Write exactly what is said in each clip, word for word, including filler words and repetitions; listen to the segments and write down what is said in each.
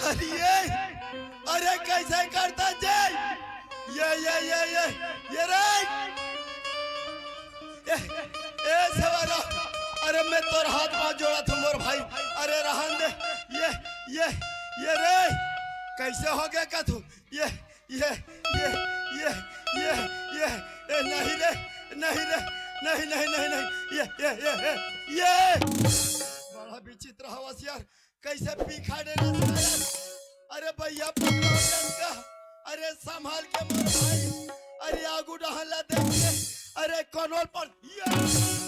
अरे ये, अरे कैसे करता जय? ये, ये, ये, ये, ये रे। ए, ए सवारा, अरे मैं तोर हाथ पाँव जोड़त हूँ मोर भाई। अरे रहन दे। ये, ये, ये रे, कैसे हो गया का तू? ये, ये, ये, ये, ये, ये, ए, नहीं रे, नहीं रे, नहीं, नहीं, नहीं, नहीं, ये, ये, ये, ये, ये। बड़ा विचित्र हवस यार, कैसे पीखा डे रे साला। अरे भैया पकड़ो इनका, अरे संभाल के मार भाई, अरे आगू डहला देख के, अरे कनोल पर ये।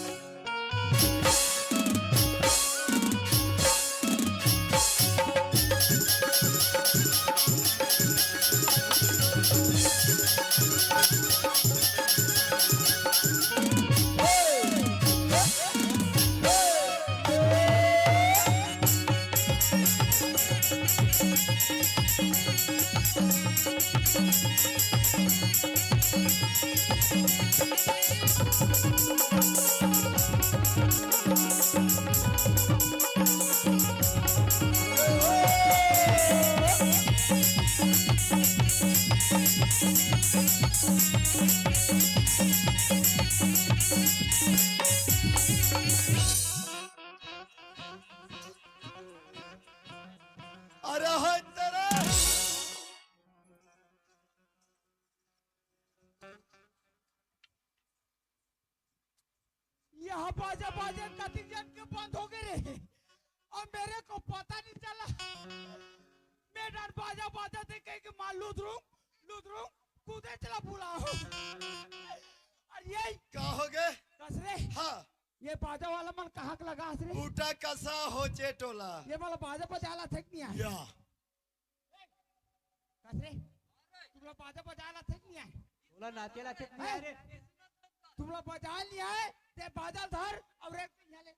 अरे हाय तेरा। यहाँ बाजा बाजे कति जन के बंद हो गए रे, और मेरे को पता नहीं चला। मैं डर बाजा बाजा देख के मार लुदरूं, लुदरूं, कूदे चला बुलाओ। और ये का हो गए? कस रे? हाँ। ये बाजा वाला मन कहाँ के लगा हस रे? बूटा कसा होचे टोला। ये वाला बाजा बजाला थे कि नहीं आए? या। कस रे? तुमला बाजा बजाला थे कि नहीं आए? बोला नाचे ला थे कि नहीं आए रे? तुमला बजा नहीं आए, ते बाजा धर और एक यहाँ ले।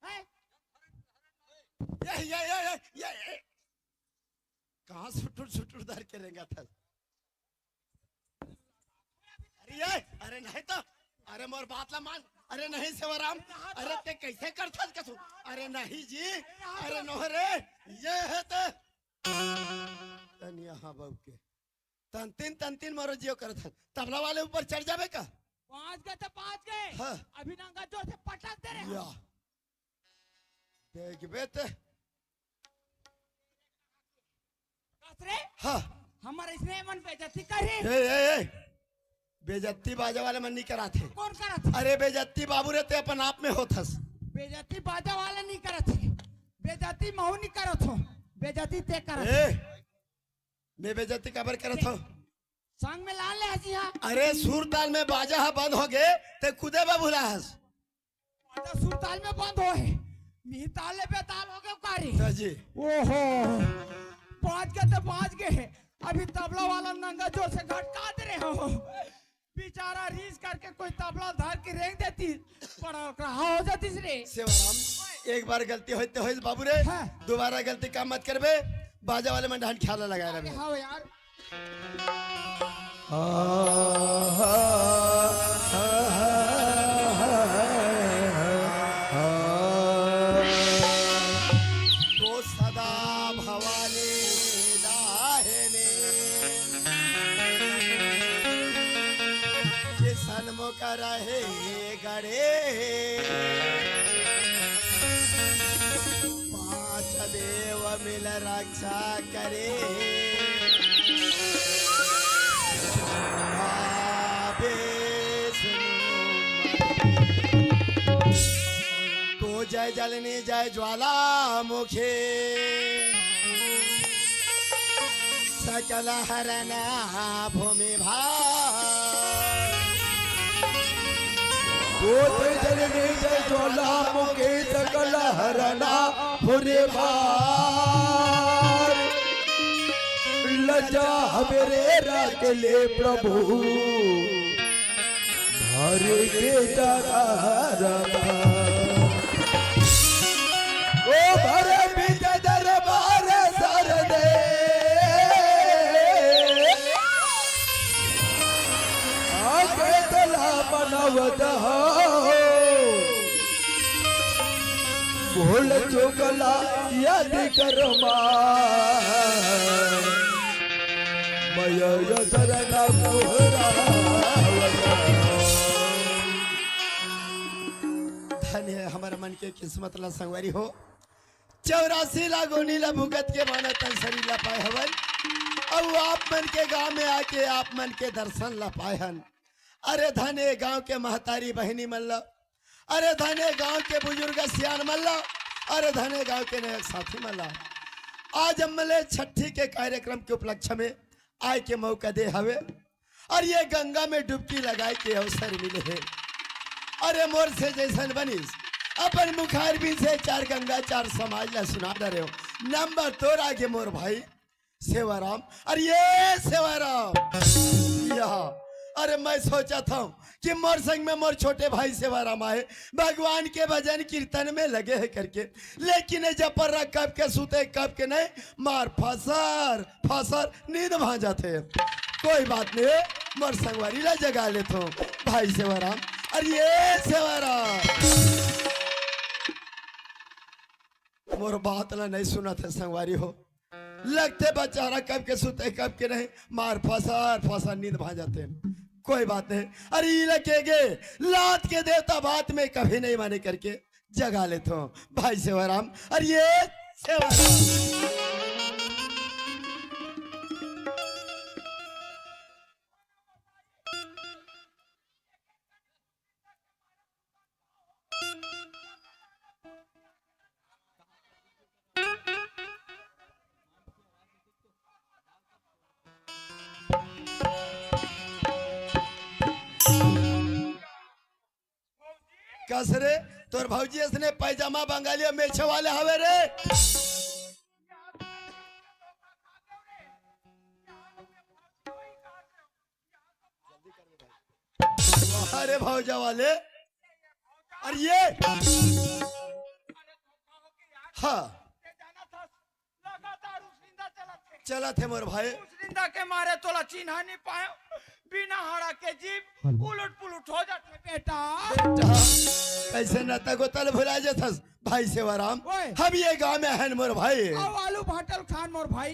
हैं? सुटुर सुटुर धर के रेंगत हस। अरे ये, अरे नहीं तो, अरे मोर बात ला मान। अरे नहीं सेवाराम, अरे ते कैसे करथस कसू? अरे नहीं जी, अरे नो रे, ये हे ते। तनिया हाँ बाबू के तंतिन तंतिन मारो जियो करत हन। तबला वाले ऊपर चढ़ जाबे का? बाज गे त बाज गे। हाँ। अभी नंगा जोर से पटक दे रे। या। देखबे ते। कस रे? हाँ। हमर इसने मन बेइज्जती करही। ए, ए, ए। बेइज्जती बाजा वाले मन नहीं कराथे। कौन कराथे? अरे बेइज्जती बाबू रे ते अपन आप में होथस। बेइज्जती बाजा वाले नहीं कराथे। बेइज्जती महू नहीं करत हो। बेइज्जती ते करत। ए, मैं बेइज्जती काबर करत हूँ? संग में लान ले हसी हाँ। अरे सुरताल में बाजा हा बंद हो गे, ते कुदे बा भुला हस। बाजा सुरताल में बंद हो हे, मिहिताल ले बेताल हो गे कारी। जी। ओहो, बाज गे त बाज गे। अभी तबला वाला नंगा जोर से घटका दे रहे हो। बेचारा रीस करके कोई तबला धर के रेंग देती, पर ओकरा हाँ हो जाती रे। सेवाराम, एक बार गलती होई ते होई बाबू रे, हाँ। दोबारा गलती का मत करबे। बाजा वाले मन डहन ख्याल लगा रहे। हाँ यार। तो सदा भवानी दाहिनी, कि सन्मुख रहे गड़े। पांच देव मिल रक्षा करे। भावे सुनु तो जय जलनी जय ज्वालामुखी, सकल हरना भूमि भार। तो जय जलनी जय ज्वालामुखी, सकल हरना भूमि भार। लजा हमरे राख ले प्रभु, हरे के जगह रखा। ओ भरे बीच दरबार सरदे, आके तला मनवत हो। भूल चुकला याद करमा। मया शरण धन्य हमर मन के किस्मत ला संगवारी हो। चौरासी ला गोनी ला भुगत के माना तन शरीर ला पाए हवन। अउ आप मन के गांव में आके आप मन के दर्शन ला पाए हन। अरे धन ए गांव के महतारी बहिनी मन ला, अरे धन ए गांव के बुजुर्ग सियान मन ला, अरे धन ए गांव के नया साथी मन ला। आज हमले छठी के कार्यक्रम के उपलक्ष्य में आए के मौका दे हवे। अरे ये गंगा में डुबकी लगाए के अवसर मिले हे। अरे मोर से जैसन बनिस, अपन मुखारबिन से चार गंगा चार समाज ला सुना डरे हो। नंबर तोर आगे मोर भाई सेवाराम। अरे ये सेवाराम, यहाँ, अरे मैं सोचा था कि मोर संग में मोर छोटे भाई सेवाराम आए, भगवान के भजन कीर्तन में लगे हे करके, लेकिन ये जपर रहा कब के सुते कब के नहीं, मार फसर फसर नींद भा जाथे। कोई बात नहीं, मोर संगवारी ला जगा लेथो भाई सेवाराम। अरे ये सेवाराम, मोर बात ला नहीं सुनत हे संगवारी हो। लगथे बेचारा कब के सुते कब के नहीं, मार फसर फसर नींद भा जाथे। कोई बात नहीं। अरे ई लगे गे लात के देवता बात में कभी नहीं माने करके जगा लेथो भाई सेवाराम। अरे ये सेवाराम। कस रे, तोर भौजी असने पैजामा बंगाली अउ मेछे वाले हवे रे। अरे भौजा वाले, अरे ये, हाँ, लगातार उस निंदा चलत हे। चलत हे मोर भाई। उस निंदा के मारे तोला चिन्हा नहीं पायो, बिना हाड़ा के जीभ उलट पुलट हो जाथे बेटा। बेटा, कैसे नता गोता ल भुला जाथस भाई सेवाराम? ओए। हम ये गांव में हन मोर भाई। अउ आलू भाटल खान मोर भाई।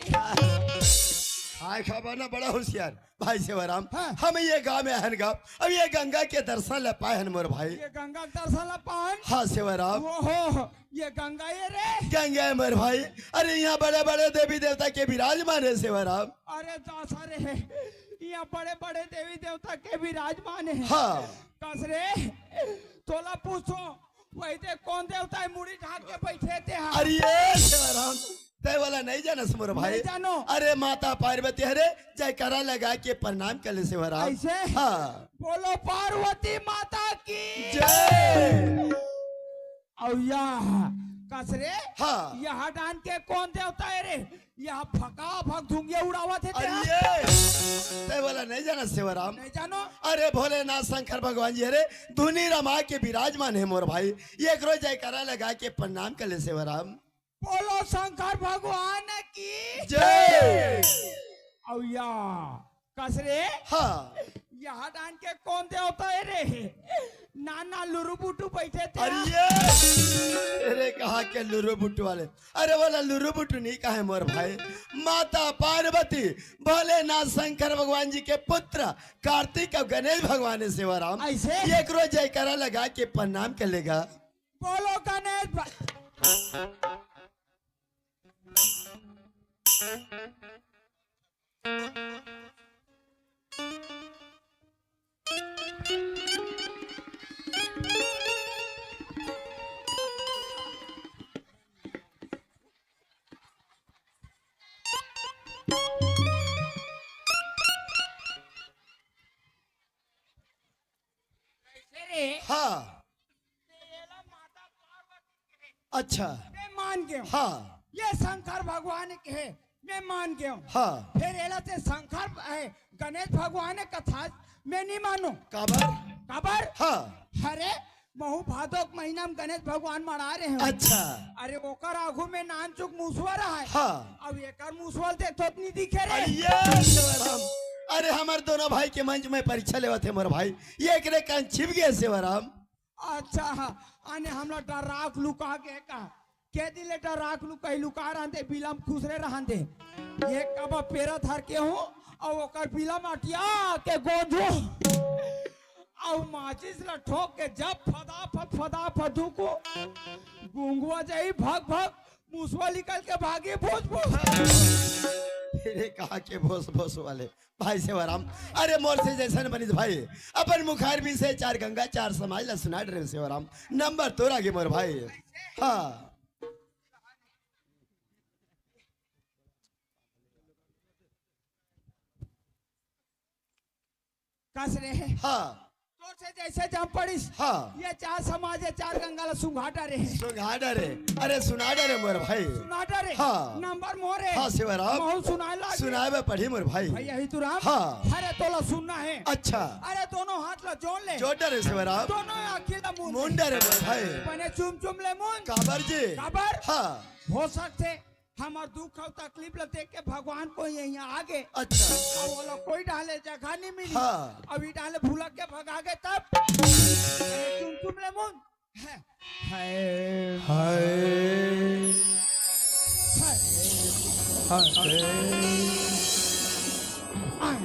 खाए खाबा ना बड़ा होशियार भाई सेवाराम। हाँ। हम ये गांव में हन गा, अब ये गंगा के दर्शन ल पाए हन मोर भाई। ये गंगा के दर्शन ल पाए हन? हाँ सेवाराम। ओहो, ये गंगा ये रे। गंगा है मोर भाई। अरे यहाँ बड़े बड़े देवी देवता के विराजमान है सेवाराम। अरे दासा रे, यहाँ बड़े बड़े देवी देवता के विराजमान है। हाँ। कस रे, तोला पूछो, वही ते कौन देवता है मुड़ी ढाक के बैठे ते हा? अरे ये सेवाराम, तय वाला नहीं जानस मोर भाई। नहीं जानो। अरे माता पार्वती हरे, जयकारा लगा के प्रणाम कर ले सेवाराम। ऐसे? हाँ। बोलो पार्वती माता की जय। अउ यह कस रे? हाँ। यह डान के कौन देवता है रे? यह फका फक धुंगिया उड़ावत हे अरे तेहा। ये, तय वाला नहीं जानस सेवाराम। नहीं जानो। अरे भोलेनाथ शंकर भगवान जी हरे, धुनी रमा के विराजमान है मोर भाई। ये एक रोज जयकारा लगा के प्रणाम कर ले सेवाराम। बोलो शंकर भगवान की जय। अउ या कस रे? हाँ। यह डान के कौन देवता है रे? ना ना लुरु बुटू बैठे ते। अरे ये, अरे कहाँ के लुरु बुटू वाले? अरे वाला लुरु बुटू नहीं कहे मोर भाई। माता पार्वती, भोलेनाथ शंकर भगवान जी के पुत्र कार्तिक अउ गणेश भगवान है सेवाराम। ऐसे? ये एक रोज जयकारा लगा के प्रणाम कर लेगा। बोलो गणेश भा- कैसे रे? हाँ। अच्छा। मैं मान गयो। हाँ। ये शंकर भगवान के है, मैं मान गयो। हाँ। फिर एला ते शंकर, ए, गणेश भगवान के कथा मैं नहीं मानो। काबर? काबर? हाँ। अरे, महू भादो के महीना में गणेश भगवान मना रहे हो। अच्छा। अरे, ओकर आगू में नान चुक मुसवा रहा है। हाँ। अब एकर मुसवा ल देखो तो नहीं दिखे रे। अरे, ये सेवाराम। अरे, हमर दोनों भाई के मंच में परीक्षा लेवत है मोर भाई। ये एकरे कान छिप गए सेवाराम। अच्छा, आने हमला डराक लुका के का? के दिन ले डराक लुकाई लुका रहंदे, बिलम खुसरे रहंदे। ये कब पेरा धर के हूँ, अउ ओकर बिलम अटिया के गोंजो। अउ माचिस ला ठोक के जब फदाफद, फदाफद धुको, गुंगवा जाई भग भग, मुसवा निकल के भागी भूस भूस। तेरे कहा के भोस भोस वाले। भाई सेवाराम, अरे मोर से जैसन बनिस भाई, अपन मुखार भी से चार गंगा चार समाज ला सुना डरे सेवाराम, नंबर तोर आगे मोर भाई। हाँ। कस रे। हाँ। तोर से जैसे जम पड़िस। हाँ। ये चार समाज, ये चार गंगा ला सुंघा डरे। सुंघा डरे। अरे सुना डरे मोर भाई। सुना डरे। हाँ। नंबर मोरे। हाँ, सेवाराम। महू सुनाए लाग। सुनाए में पढ़ी मोर भाई। भाई यही तू राम। हाँ। अरे तोला सुनना है। अच्छा। अरे दोनों हाथ ला जोड़ ले। जोड़ डरे सेवाराम। दोनों आँखी ला मूंद। मूंद डरे मोर भाई। पने चुम चुम ले मूंद। काबर जी? काबर? हाँ। हो सकथे हमर दुख अउ तकलीफ ल देख के भगवान कोई यहाँ आगे। अच्छा। अउ ओला कोई डाले जगह नहीं मिली। हाँ। अउ ई डाले भुला के भगा गे तब। चुम चुम ले मूंद। है। है। हाय। हाय। हाय।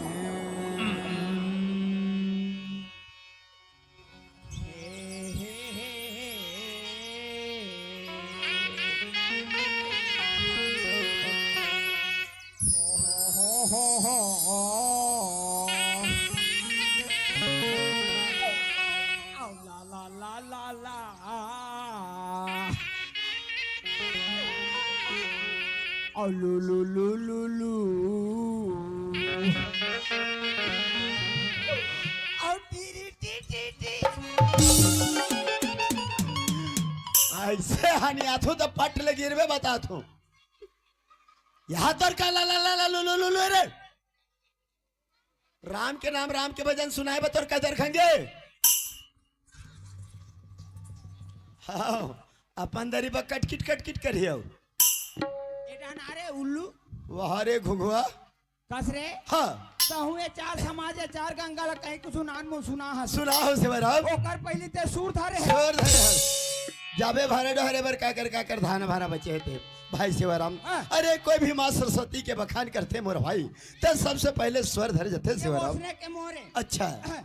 ऐसे हनियाथू तो पट ले गिरबे बताथू। यहाँ तोर का ला ला ला ला लू लू लू लू रे। राम के नाम राम के भजन सुनाए बा तोर कदर खंगे। हाँ, अपन दरी बा कटकिट कटकिट करियो। ए डहन आ रे उल्लू। वाह रे घुघुआ। कस रे? हाँ। तहूँ ये चार समाज, ये चार गंगा ला कहीं कुछ नान मुन सुना हस। सुना हो सेवाराम। ओकर पहली ते सुर धरे है। सुर धरे है। जाबे भारे डहरे बर काकर काकर धान भारा बचे हे ते। भाई सेवाराम। हाँ। अरे कोई भी माँ सरस्वती के बखान करथे मोर भाई, त सबसे पहले स्वर धरे जथे ये सेवाराम। ओसने के मोरे। अच्छा। हाँ।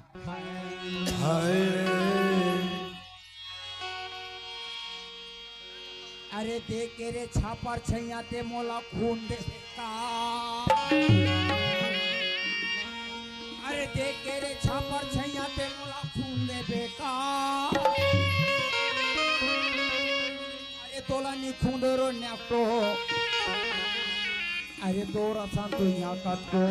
हाय। अरे देख के रे छापर छैया ते मोला खून देबे का। अरे देख के रे छापर छैया ते मोला खून देबे का। अरे तोला नी खून रो न्याको। अरे तोर असन तो यहाँ कतको।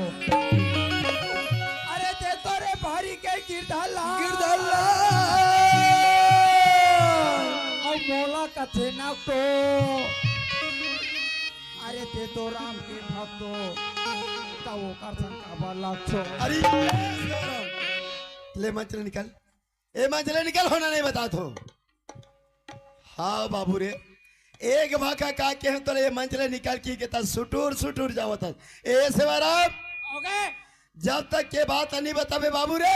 अरे ते तो रे भारी के गिरधर लाल। गिरधर लाल। अउ मोला कथे ना तो। अरे ते तो राम के भक्तो। त ओकर संग काबर लागछो। अरे ले मंच ले निकल। ए मंच ले निकल, होना नहीं बता तो। हाँ बाबू रे, एक भाखा का के हम तोला ये मंच ले निकाल के कहता सुटुर सुटुर जावत हस। ए सेवाराम, ओके। जब तक के बात नहीं बताबे बाबू रे,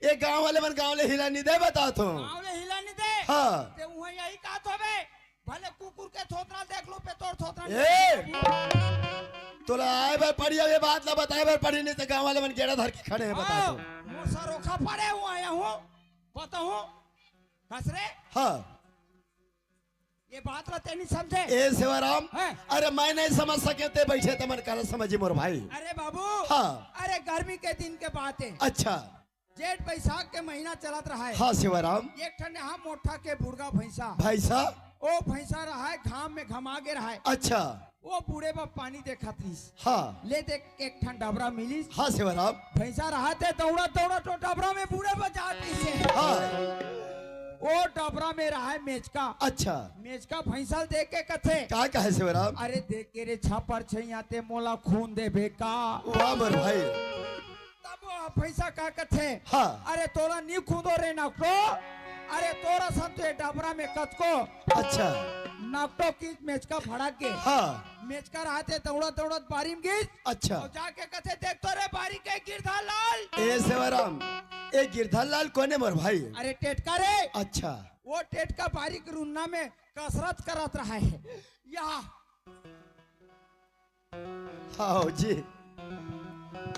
ये गांव वाले मन गांव ले हिला नहीं दे बता तो। गांव ले हिला नहीं दे। हाँ। ते उहाँ यही कहत होबे, भले कुकुर के थोथरा देख लो, पे तोर थोथरा ए! तोला आए बर पड़ी, अब ये बात ला बताए बर पड़ी, नहीं तो गांव वाले मन गेड़ा धर के खड़े हैं बता तो। मोर सरोखा पड़े हुआ आया हूँ, बताऊँ। कस रे? हाँ। ये बात ला ते नहीं समझे? ए सेवाराम, हैं? अरे मैं नहीं समझ सके ते बैठे ते मन काला समझी मोर भाई। अरे बाबू, हाँ। अरे गर्मी के दिन के बात है। अच्छा। जेठ बैसाख के महीना चलत रहा है। हाँ सेवाराम। एक ठन यहाँ मोठा के बुढ़गा भैंसा। भैंसा? ओ भैंसा रहा है, घाम में घमा गे रहा है। अच्छा। वो बूढ़े बा पानी देखत रहिस। हाँ। ले देख के एक ठन डबरा मिलिस। हाँ सेवाराम। भैंसा रहा ते दौड़ा दौड़ा तो डबरा में बूढ़े बा जात रहिस हे। हाँ। ओ डबरा में रहा है मेचका। अच्छा। मेचका भैंसा ल देख के कथे। का कहे सेवाराम? अरे देख के रे छापर छैया ते मोला खून देबे का। वाह मोर भाई। तब वो भैंसा का कथे? हाँ। अरे तोला नी खूदो रे नकटो। अरे तोर असन तो ये डबरा में कतको। अच्छा। नकटो की मेचका भड़क गे। हाँ। मेचका रहा ते दौड़त दौड़त बारी में गिस। अच्छा। अउ जाके कथे, देख तो रे बारी के गिरधर लाल। ए सेवाराम, ए गिरधर लाल कोने मोर भाई? अरे टेटका रे। अच्छा। वो टेटका बारी के रुन्ना में कसरत करत रहा है। या हाँ जी।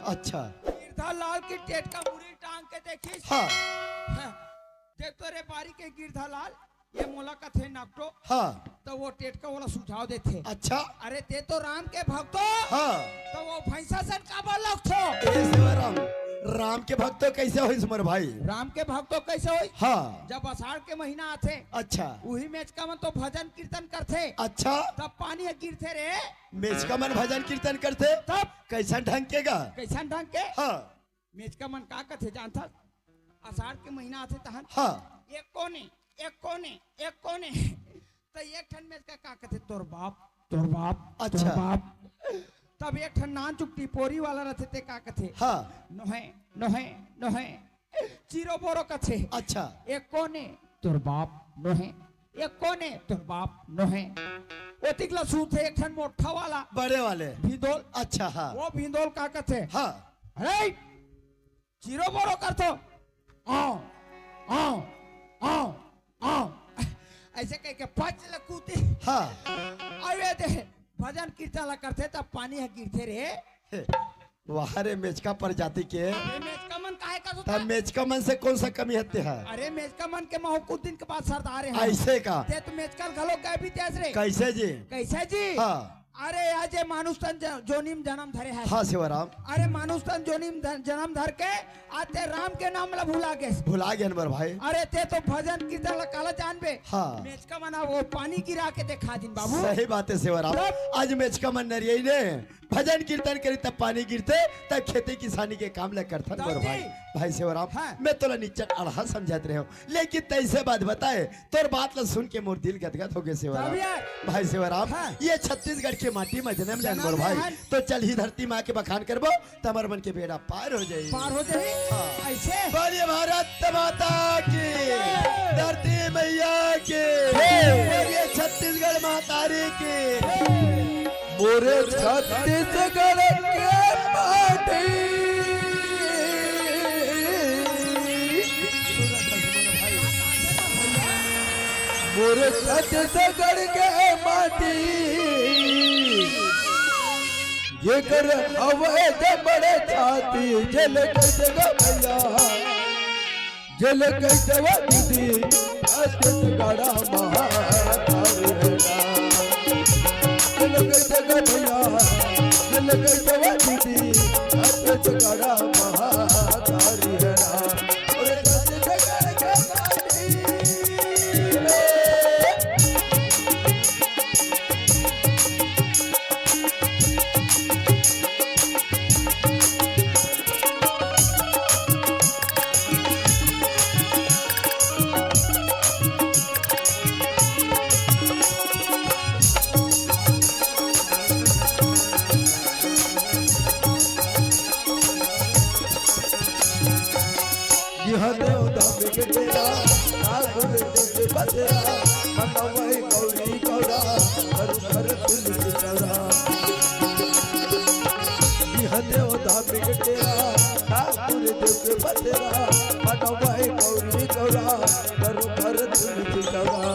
अच्छा। गिरधर लाल की टेटका मुड़ी टांग के देखिस। हाँ। हाँ। देख तो रे बारी के गिरधर लाल, ये मोला कथे नकटो। हाँ। तो वो टेटका वाला सुझाव देथे। अच्छा। अरे ते तो राम के भक्तो। हाँ। तो वो भैंसा सन काबर लगथो? ए सेवाराम, राम के भक्तो कैसे होइस मोर भाई? राम के भक्तो कैसे होइस? हाँ। जब आषाढ़ के महीना आथे। अच्छा। उही मेचका मन तो भजन कीर्तन करथे। अच्छा। तब पानी ह गिरथे रे। मेचका मन भजन कीर्तन करथे? तब? कैसन ढंग के गा? कैसन ढंग के? हाँ। मेचका मन का कथे जानथस? आषाढ़ के महीना आथे तहन। हाँ। एक कोने, एक कोने, एक कोने। त एक ठन मेचका का कथे, "तोर बाप, तोर बाप, तोर अच्छा। बाप।" तब एक ठन नान चुक टिपोरी वाला रथे, ते का कथे? हाँ। "नोहे, नोहे, नोहे।" चिरो बोरो कथे। अच्छा। "एक कोने तोर बाप नोहे, एक कोने तोर बाप नोहे।" ओतिक ला सुनथे एक ठन मोठा वाला। बड़े वाले। भिंदोल। अच्छा, हाँ। वो भिंदोल का कथे? हाँ। "अरे, चिरो बोरो करथो। आओ, आओ, आओ, आओ।" ऐसे कह के पाँच लकूती। हाँ। अउ ये दे, भजन कीर्तन ला करथे, तब पानी ह गिरथे रे। हे, वाह रे मेचका प्रजाति के। अरे मेचका मन काहे का तब होता? मेचका मन से कौन सा कमी हत्ते है? अरे मेचका मन के महू कुछ दिन के बाद सरदार है। ऐसे का? ते तो मेचका घलो कह भी तेज रे। कैसे जी? कैसे जी? हाँ। अरे आज ये मानुष तन ज-, जोनी में जन्म धरे है। हाँ सेवाराम। अरे मानुष तन जोनी में धन-, जन्म धर के आते राम के नाम ला भुला गे। भुला गे मोर भाई। अरे ते तो भजन कीर्तन ला काला जानबे। हाँ। मेचका मन वो पानी गिरा के देखा दिन बाबू। सही बात है सेवाराम। तब? आज मेचका मन नरियई ने भजन कीर्तन करी तब पानी गिरथे, तब खेती किसानी के काम ला करथन तब मोर जी। भाई। भाई सेवाराम, हाँ। मैं तोला निच्चट अड़हा समझत रहे हूँ, लेकिन तैसे बात बताए, तोर बात ला सुन के मोर दिल गदगद हो गे सेवाराम। तब यार। भाई सेवाराम, हाँ। ये छत्तीसगढ़ के माटी में जन्म लेन जन्म मोर भाई, लेन। तो चल ही धरती माँ के बखान करबो, त हमर मन के बेड़ा पार हो जाई। पार हो जाई? हाँ। ऐसे? बोलिए भारत माता की, धरती मैया की, बोलिए छत्तीसगढ़ महतारी की। रे छत्तीसगढ़ के माटी, मोर छत्तीसगढ़ के माटी, जेकर हवय जबड़ छाती, जेल के जगह भैया। जेल के जगह दीदी, छत्तीसगढ़ महातारी है ना। जेल के जगह भैया, जेल के जगह दीदी, छत्तीसगढ़ महातारी है ना। अरे छत्तीसगढ़ के माटी है। यह देव धाम के डेरा, ठाकुर देव बसेरा, मनवई गौरी गौरा, करू कर तुलसी चढ़ा। यह देव धाम के डेरा, ठाकुर देव के बसेरा, मनवई गौरी गौरा, करू कर तुलसी चढ़ा।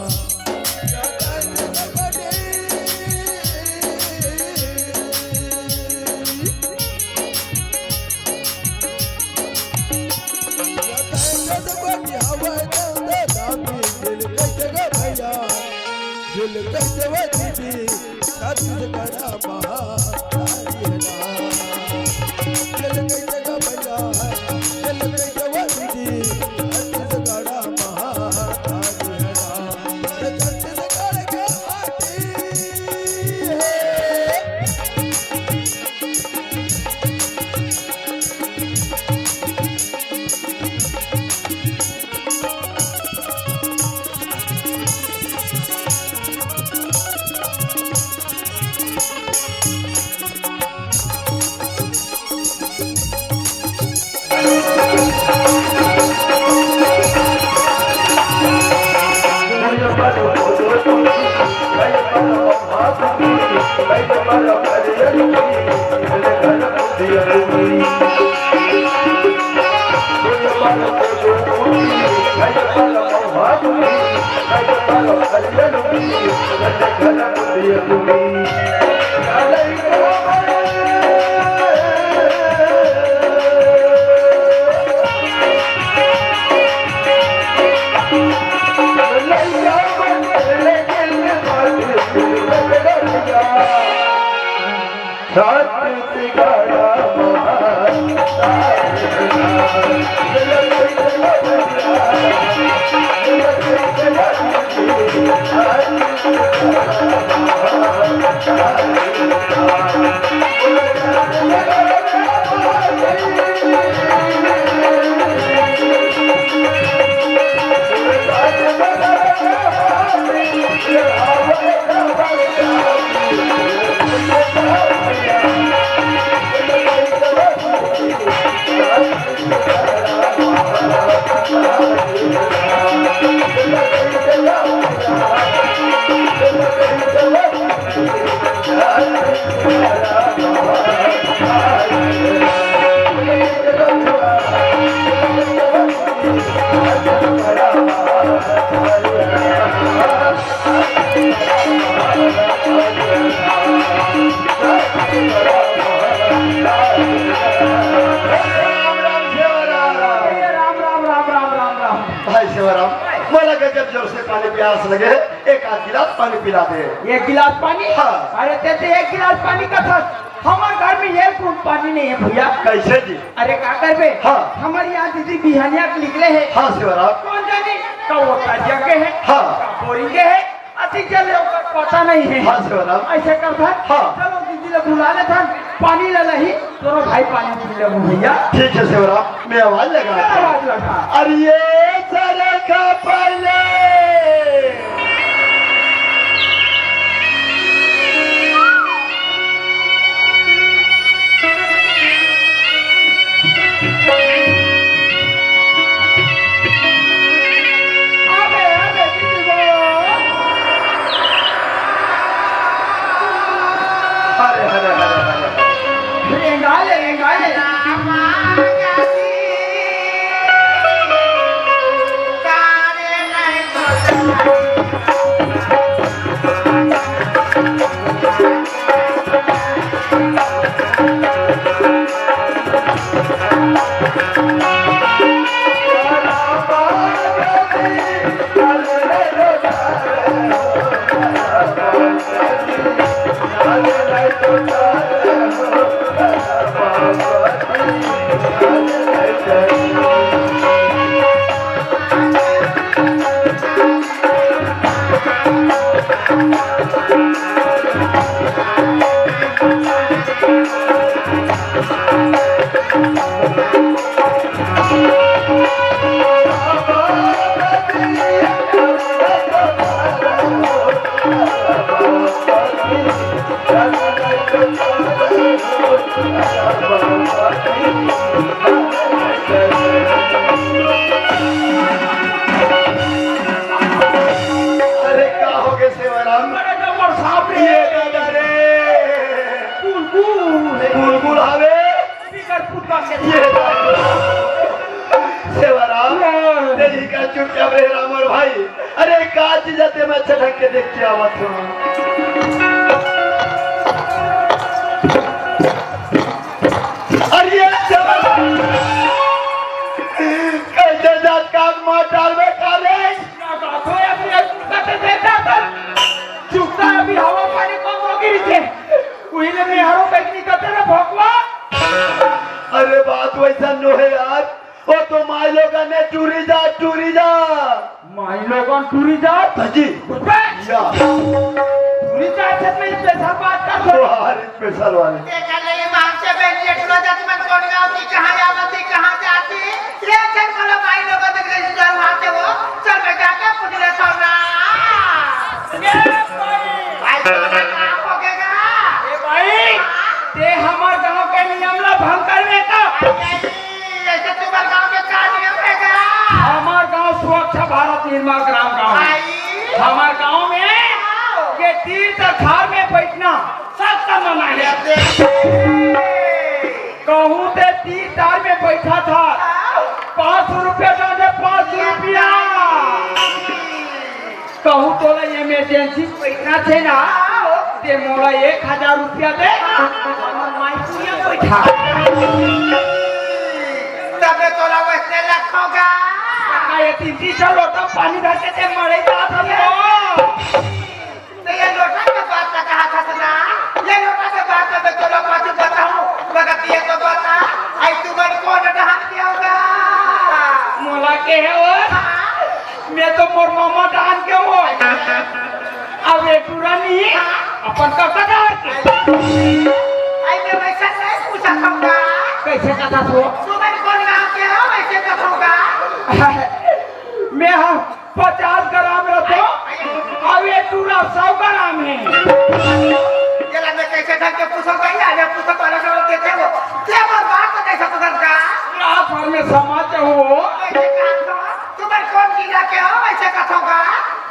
राम, राम, राम, राम, राम, राम। भाई सेवाराम, मोला गजब जोर से पानी प्यास लगे हे, एक आध गिलास पानी पिला दे। एक गिलास पानी? हाँ। अरे ते, ते एक गिलास पानी कथस, हमर घर में एक बूंद पानी नहीं है भैया। कैसे जी? अरे का करबे? हाँ। हमर यहाँ दीदी बिहनिया के निकले हे। हाँ सेवाराम। कौन जाने का वो तरिया के हे, हाँ। का बोरिंग के हे, अति जल ओकर पता नहीं है। हाँ सेवाराम। ऐसे करथन। हाँ। चलो दीदी ला बुला लेथन, पानी ला लही, दोनों भाई पानी पी लेबो भैया। ठीक है सेवाराम, मैं आवाज लगा। क्या आवाज लगा? अरे ये सरका पहले। अबे, अबे, दीदी गो। अरे अरे का हो गे सेवाराम? अरे जबर सांप रे। ये दादा रे। बुलबुल। बुलबुल हवे। बिगर पुतला के ये दादा। सेवाराम, हाँ। तेरी का चुपचाप रहे राम और भाई। अरे का चीज आते मैं अच्छा ढंग के देख के आवत हूँ। अरे ये सेवाराम, कैसे जात का मार डाल में खा ले। ना बात हो या फिर कते देता था। चुपता अभी हवा पानी कम हो गई थे। वही ने मेहरो बैठनी करते ना भगवा। अरे बात वैसा नो है यार, वो तो माई लोगन ने टूरी जा, टूरी जा। माई लोगन टूरी जा? हाँ जी। बे! या। टूरी जा से मैं special बात कर दो। वो हमारे special वाले। देखा ले, ये माँ से बेटी टूरा जाती, मैं कौन गाँव की, कहाँ जावती, कहाँ जाती? ये चल बोलो माई लोगन देख ले, इधर वहाँ से वो, चल मैं जाके पूछ लेता हूँ ना। ए भाई! भाई, तो ना काम हो गएगा। ए भाई, ते हमार गांव के नियम ला भंग कर दे का? भाई, ऐसे तुम्हारे गांव के का नियम है का? हमार गांव स्वच्छ भारत निर्माण ग्राम गांव है। भाई। हमार गांव में आओ। ये तीर्थ धार में बैठना सबका मना है। ये देख। कहूँ ते तीर्थ धार में बैठा था, आओ। पाँच सौ रुपया दे दे, पाँच सौ रुपया। कहूँ तोला emergency बैठना थे ना, ते मोला एक हजार रुपया दे, हमर माई पुरिया बैठा। तबे तोला वैसने रखोगा। का ये तीन तीन सौ लोटा पानी धर के ते मरे जात हम लोग। तो ये लोटा के बात ना कहा था ना, ये लोटा के बात ना तो तोला पाछू बताऊं, मगर ये तो बता, आई तुमन कौन डहान के होगा? मोला के है वो? हाँ। मैं तो मोर मामा डान के हो। अब ये टूरा नहीं, अपन का कदा है? आई मैं वैसा नहीं पूछा था। कैसे कथा सो? तुमन कौन गांव के हो, वैसे कथा होगा। मैं हम पचास ग्राम रहतो, अब ये टूरा सौ ग्राम है। ये ला मैं कैसे ढंग के पूछो भाई, आज पूछो तो अलग अलग देते हो। क्या बात, बात तो कैसा पसंद का? आप हमें समाज हो। कैसे कहा था? तुम्हारे कौन जिला के हो, ऐसे कथों का?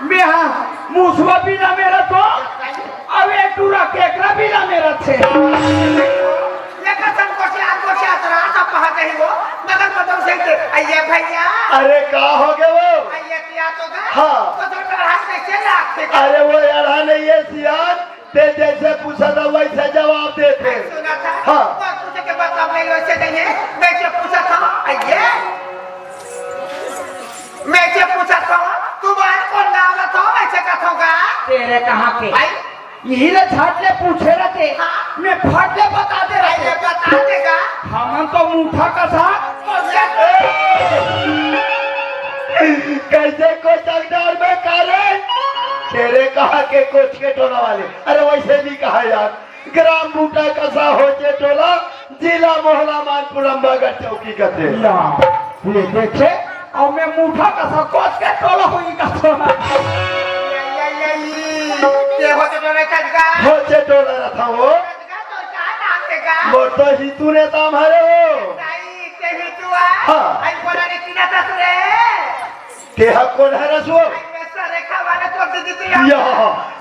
मैं हाँ, मुसवा बिना मेरा तो, अब ये टूरा केकरा बिना मेरा थे। ये कसम को से, आपको से आतरा, सब कहा कहीं वो, मगर मतलब से के, अये भैया। अरे, का हो गए वो? अये क्या तो गए? हाँ। तो जो डरा कैसे लाग थे? अरे, वो अड़हा नहीं है, सियान। ते जैसे पूछा था, वैसे जवाब देते। सुना था? हाँ। वो पूछे के मतलब नहीं, वैसे नहीं है। मैं जो पूछा था, अये। मैं जो पूछा था, तुम्हारे कौन नाम था, वैसे कथों का? तेरे कहाँ के? भाई। यही ले झाट ले पूछे रहते। हाँ। मैं फट ले बता दे रहते। अरे बता देगा। हमन तो मुठा कसा। कैसे कोचक डार में काले? तेरे कहाँ के कोच के टोला वाले? अरे वैसे भी कहा यार, ग्राम मुठा कसा होचे टोला, जिला मोहला मानपुर अम्बागढ़ चौकी कथे। या, ये देखे, और मैं मुठा कसा कोच के टोला होई का टोला। ये, ये, ये, ये, ये होचे टोला कजगा। होचे टोला रथा हो। कजगा तो का नाम है का? मोर तो हितू ने ताम हरे हो। ताई, ते हितू आ? हाँ। आई बोला रे किना ससुरे। तेहा कोन हरस वो? अरे सर, रेखा वाला तो दीदी थी। या,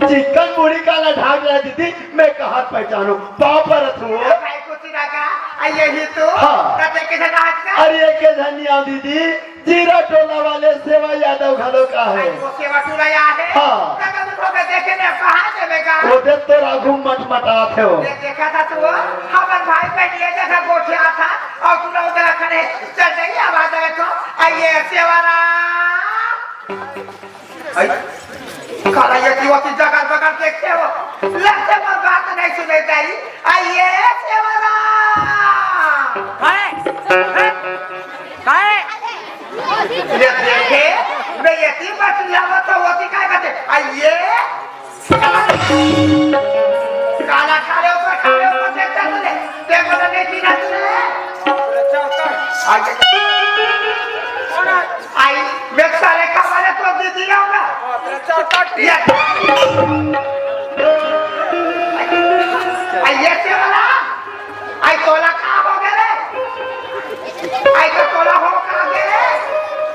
चिकन मुड़ी काला ढाक रहा दीदी, मैं कहाँ पहचानूं? पाँव परत हूँ। भाई को चिरागा, आ यही तो। हाँ। कते के जना आज का? अरे के धनिया दीदी, जीरा टोला वाले सेवा यादव घलो का है। आई वो सेवा टूरा या है। हाँ। तब तो लोग देखे ने कहाँ देवेगा? वो दे तो राघू मटमटात है वो। ये देखा था तू, हमर भाई पे ये जैसा गोठिया था, और तू लोग उधर खड़े, चल रही आवाज आए तो, आइए सेवाराम। आई, काला ये की होती जगह बगल देखते हो, लगते पर बात नहीं सुने जाई। आइए सेवाराम। काय? काय? काय? ये देखे, मैं ये तीन बार चिल्लावा तो होती काय कहते? आइए। आई, आई, मैं साले का वाले तो दे दिया होगा। ये, आई, ये से वाला, आई तोला का हो गए रे? आई तो तोला हो का गए रे?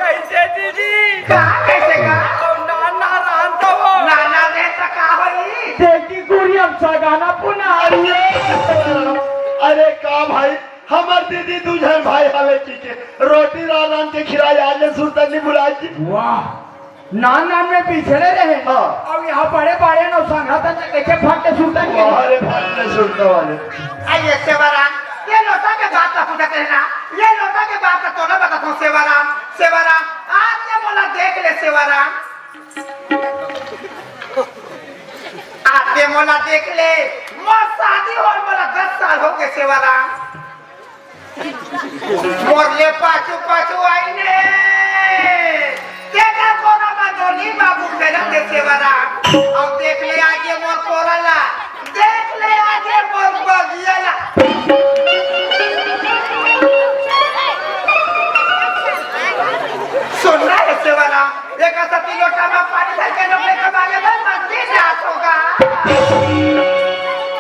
कैसे दीदी? का, कैसे का? अब नाना रांधता हो। नाना दे तो का होई? देखी गुड़िया सगाना पुना। अरे, अरे का भाई, हमर दीदी दू झन भाई हवे की के रोटी रांध रांध के खिराए, आज ले सुरता नहीं बुलाए की। वाह, नान नान में पिछड़े रहे। हाँ। अब यहाँ बड़े बड़े नौ संघा तक कैसे फाट के सुरता नहीं? अरे फाट के सुरता वाले। अरे सेवाराम, ये लोटा के बात का पूछा करे ना, ये लोटा के बात का तो ना बता था सेवाराम, सेवाराम, आज ये बोला देख ले सेवाराम। आते मोला देख ले, मोर शादी होल मोला दस साल हो गए सेवाराम। मोर ले पाछू पाछू आई ने, तेकर कोरा मा नोनी बाबू फेरत हे सेवाराम। अब देख ले आगे मोर कोरा ला, देख ले आगे मोर बगिया ला। सुन ना रे सेवाराम, एक सती लोटा में पानी भर के नौकरी कमा ले, मैं मंदिर जात होगा।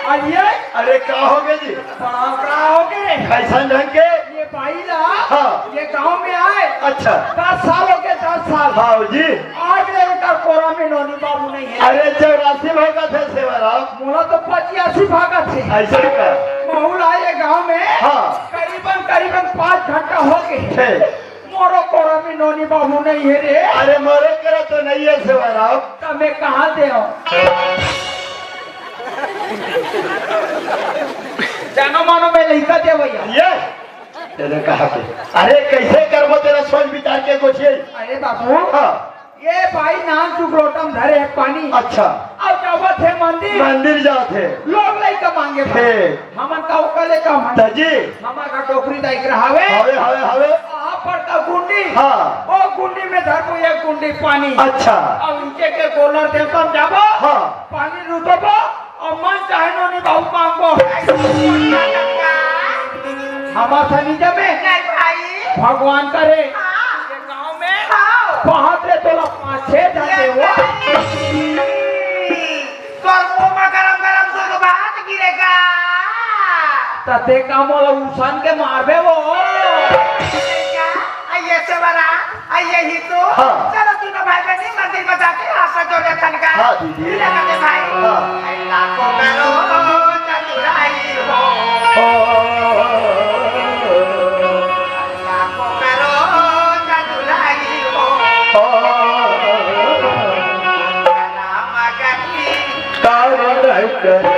अरे, अरे, का हो गए जी? का, का हो गए? कैसन ढंग के? ये बाई ला, हाँ। ये गांव में आए। अच्छा। दस साल हो गए, दस साल। हाँ जी। आज ले एकर कोरा में नोनी बाबू नहीं है। अरे, चौरासी भागत हे सेवाराम। मोला तो पचासी भागत हे। ऐसे का? महू ला ये गांव में हाँ। करीबन, करीबन पाँच घंटा हो गए। ठीक। मोरो कोरा में नोनी बाबू नहीं है रे। अरे मोरो करा तो नहीं है सेवाराम। तब मैं कहाँ दे आऊँ? जानो मानो मैं लइका दे भैया। ये? तेरे कहा के? अरे कैसे करबो तेरा सोच विचार के कुछ ये? अरे बाबू। हाँ। ये भाई नान चुक लोटम धरे है पानी। अच्छा। अउ जावत हे मंदिर। मंदिर जात हे। लोग लइका मांगे भाई। हे। हमन का ओकर ले का मांगे? त जी। हमर का डोकरी दाई के रहावे। हवे, हवे, हवे। वहाँ पर का गुंडी। हाँ। ओ गुंडी में धरबो एक गुंडी पानी। अच्छा। अब इनके के गोलर देवता में जाबो। हाँ। पानी रुतबो। अउ मन चाहे नोनी बाबू मांगबो। हमार से नहीं जमे। नहीं भाई। भगवान करे। हाँ। ये गांव में हाँ। बहुत रे तोला पाँच छह जन ये देवो। भाई। तोर मुंह में गरम गरम दूध भात गिरेगा। त ते का मोला उसान के मारबे वो। आइए सेवाराम, आइए ही तो। हाँ। चलो तीनों भाई बहन मंदिर में जाके हाथ जोड़े तनका। हाँ, दीदी। ले बने भाई। हाँ। लाखों करोड़ों चतुराई हो। ओ। लाखों करोड़ों चतुराई हो। ओ। राम गति कारण करे।